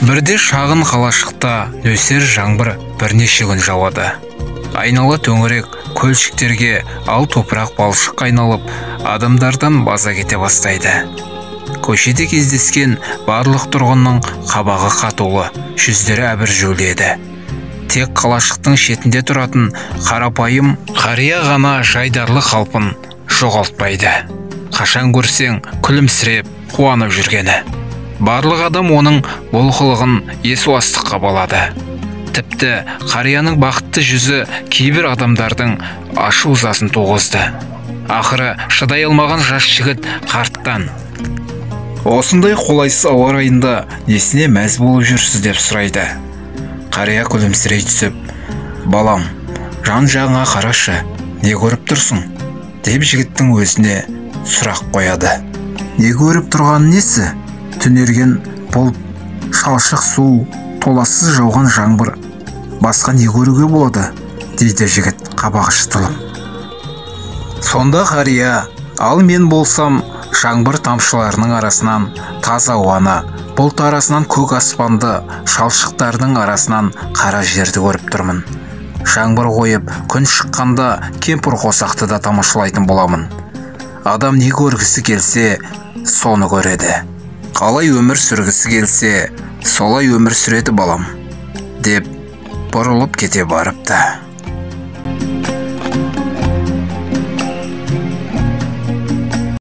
Бірде шағын қалашықта нөсер жаңбыр бірнеше күн жауады. Айнала төңірек көлшіктерге, ал топырақ балшыққа айналып, адамдардан маза кете бастайды. Көшеде кездескен барлық тұрғынның қабағы қатулы, жүздері әбіржеулі еді. Тек қалашықтың шетінде тұратын қарапайым қария ғана жайдарлы қалпын жоғалтпайды. Қашан көрсең күлімсіреп, қуанып жүргені. Барлық адам оның бұл қылығын есуастыққа балады. Тіпті қарияның бақытты жүзі кейбір адамдардың ашу ызасын туғызды. Ақыры шыдай алмаған жас жігіт қарттан: «Осындай қолайсыз ауа райында несіне мәз болып жүрсіз?» – деп сұрайды. Қария күлімсірей түсіп: «Балам, жан жағыңа қарашы, не көріп тұрсың?» – деп жігіттің өзіне сұрақ қояды. «Не көріп тұрған несі? Түнерген бұлт, шалшық су, толассыз жауған жаңбыр. Басқа не көруге болады?» – дейді жігіт қабағы шытылып. Сонда қария: «Ал мен болсам, жаңбыр тамшыларының арасынан таза ауаны, бұлт арасынан көк аспанды, шалшықтардың арасынан қара жерді көріп тұрмын. Жаңбыр қойып, күн шыққанда кемпір қосақты да тамашалайтын боламын. Адам не көргісі келсе, соны көреді. Қалай өмір сүргісі келсе, солай өмір сүреді, балам», – деп бұрылып кете барыпты.